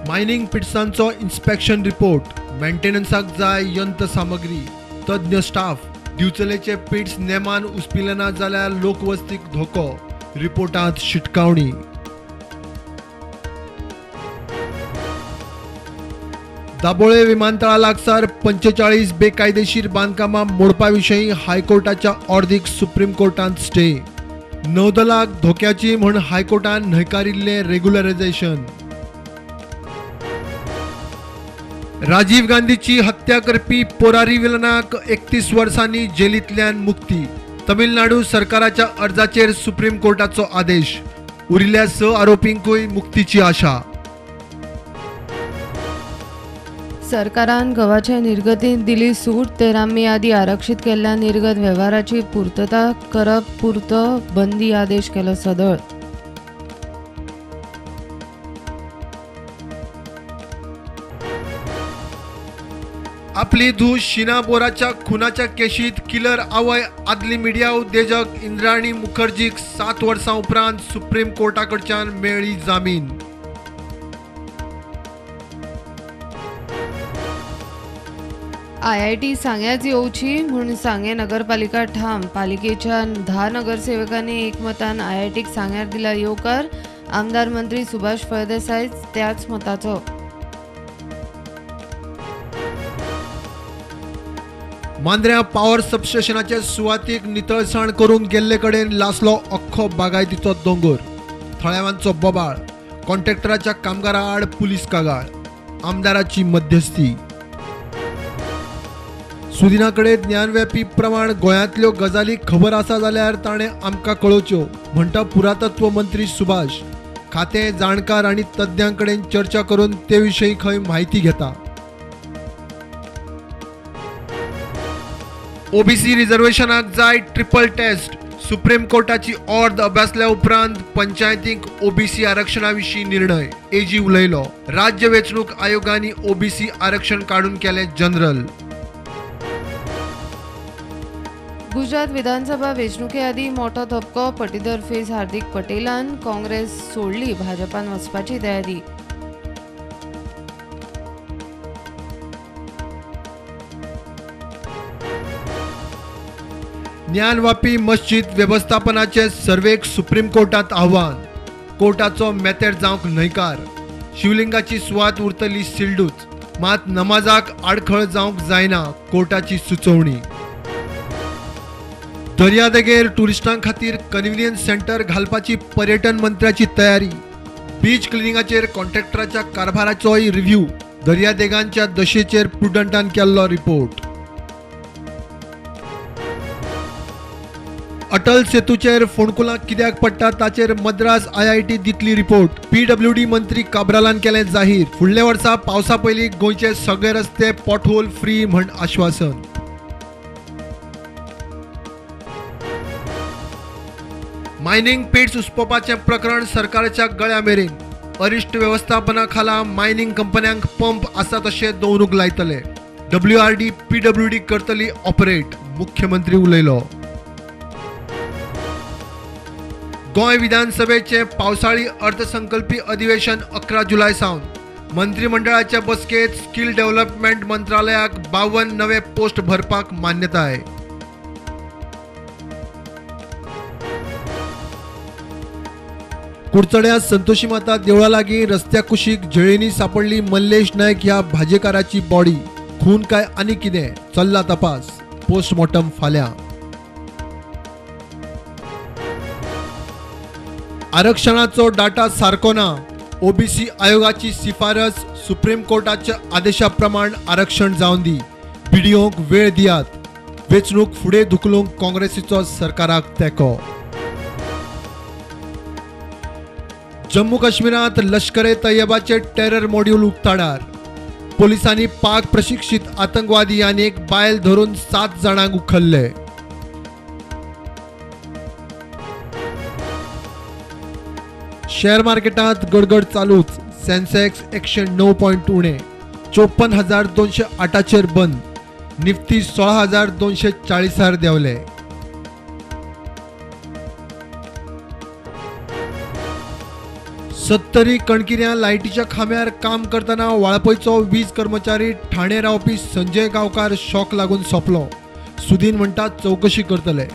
Mining पिट्सांचो inspection report, मेंटेनन्साक जाय यंत्र सामग्री, तज्ञ स्टाफ. दिवचलेचे पिट्स नेमान उसपिले ना जाल्यार लोकवस्तीक धोको, रिपोर्टांत शिटकावणी. दाबोळे विमानतळा लागसार 45 बेकायदेशीर बांदकामां मोडपा विशीं हायकोर्टाच्या ऑर्दीक सुप्रीम कोर्टांत स्टे. नौदलाक धोक्याची म्हूण हायकोर्टान न्हयकारिल्लें रेग्युलरायझेशन. राजीव गांधीची हत्या करपी पोरारी विलनाक 31 वर्सांनी जेलींतल्यान मुक्ती. तमिळनाडू सरकाराच्या अर्जाचेर सुप्रीम कोर्टाचो आदेश. उरिल्ल्या 6 आरोपींकूय मुक्तीची आशा. सरकारान गव्हाचे निर्गतींत दिली सूट. 13 मे आदी आरक्षीत केल्ल्या निर्गत वेव्हाराची पूर्तता करप पुरतो बंदी आदेश केलो सदळ. आपली धूव शीना बोराच्या खुनाच्या केशीत किलर आवय आदली मिडिया उद्देजक इंद्राणी मुखर्जीक 7 वर्सां उपरांत सुप्रीम कोर्टा कडच्यान मेळ्ळी जामीन. आयआयटी सांग्याच येवची म्हूण सांगें नगरपालिका ठाम. पालिकेच्या 10 नगरसेवकांनी एकमतान आयआयटीक सांग्यार दिला येवकार. आमदार मंत्री सुभाष फळदेसाय त्याच मताचो. मांद्र्यां पावर सबस्टेशनाचे सुवातीक नितळसाण करूंक गेल्ले कडेन लासलो अख्खो बागायतीचो दोंगर. थळाव्यांचो बोबाळ, कॉन्ट्रॅक्टराच्या कामगारा आड पुलीस कागाळ, आमदाराची मध्यस्थी. सुदिना कडेन ज्ञानव्यापी प्रमाण गोंयांतल्यो गजाली खबर आसा जाल्यार ताणें आमकां कळोवच्यो, म्हणटा पुरातत्व मंत्री सुभाष. खातें जाणकार आनी तज्ञां कडेन चर्चा करून ते विशीं खंय म्हायती घेता. ओबीसी रिझर्वेशनाक जाय ट्रिपल टेस्ट. सुप्रीम कोर्टाची ऑर्द अभ्यासल्या उपरांत पंचायतींक ओबीसी आरक्षणा विशीं निर्णय. एजी उलयलो. राज्य वेंचणूक आयोगान ओबीसी आरक्षण काडून केलें जनरल. गुजरात विधानसभा वेंचणुके आदीं मोटो धपको. पटीदार फेस हार्दिक पटेलान काँग्रेस सोडली, भाजपान वचपाची तयारी. ज्ञानवापी मस्जिद वेवस्थापनाचे सर्वेक सुप्रीम कोर्टात आव्हान. कोर्टाचो मेतेर जावंक न्हयकार. शिवलिंगाची सुवात उरतली सिल्डूच, मात नमाजाक आडखळ जावंक जायना, कोर्टाची सुचोवणी. दर्यादेगेर टुरिस्टां खातीर कन्व्हिनियन्स सेंटर घालपाची पर्यटन मंत्र्याची तयारी. Beach क्लिनिंगाचेर कॉन्ट्रॅक्टराच्या कारभाराचोय review. दर्यादेगांच्या दशेचेर प्रुडंटान केल्लो रिपोर्ट. अटल सेतूचेर फोंडकुलां कित्याक पडटा ताचेर मद्रास आयआयटी दितली रिपोर्ट. पीडब्ल्यूडी मंत्री काब्रालान केलें जाहीर. फुडल्या वर्सा पावसा पयलीं गोंयचे सगळे रस्ते पॉटहोल फ्री म्हण आश्वासन. मायनिंग पिट्स उसपोवपाचें प्रकरण सरकाराच्या गळ्या मेरेन. अरिश्ट वेवस्थापना खाला मायनिंग कंपन्यांक पंप आसा तशें दवरूंक लायतले. डब्ल्यूआरडी पीडब्ल्यूडी करतली ऑपरेट, मुख्यमंत्री उलयलो. गोंय विधानसभेचें पावसाळी अर्थसंकल्पी अधिवेशन 11 जुलय सावन. मंत्रिमंडळाच्या बसकेंत स्किल डेव्हलपमेंट मंत्रालयाक 52 नवे पोस्ट भरपाक मान्यताय. कुडचड्या संतोषी माता देवळा लागीं रस्त्या कुशीक झेळींनी सापडली मल्लेश नायक ह्या भाजेकाराची बॉडी. खून काय आनी कितें, चल्ला तपास. पोस्टमॉर्टम फाल्यां. आरक्षणाचो डाटा सारको ना. ओबीसी आयोगाची शिफारस सुप्रीम कोर्टाच्या आदेशा प्रमाण आरक्षण जावन दी. बीडीओंक वेळ दियात. वेंचणूक फुडें धुकलूंक काँग्रेसीचो सरकाराक तेंको. जम्मू काश्मीरांत लश्कर ए तैयबाचे टेरर मॉड्यूल उक्ताडार. पोलिसांनी पाक प्रशिक्षित आतंकवादी आनी एक बायल धरून 7 जाणांक उखल्ले. शेअर मार्केटांत गडगड चालूच. सेन्सेक्स 109 पॉयंट उणे 54,208 बंद. निफ्टी 16,240 देंवले. सत्तरी कणकिऱ्यां लायटीच्या खांब्यार काम करतना वाळपयचो वीज कर्मचारी ठाणे रावपी संजय गांवकार शॉक लागून सोंपलो. सुदीन म्हणटा चवकशी करतले.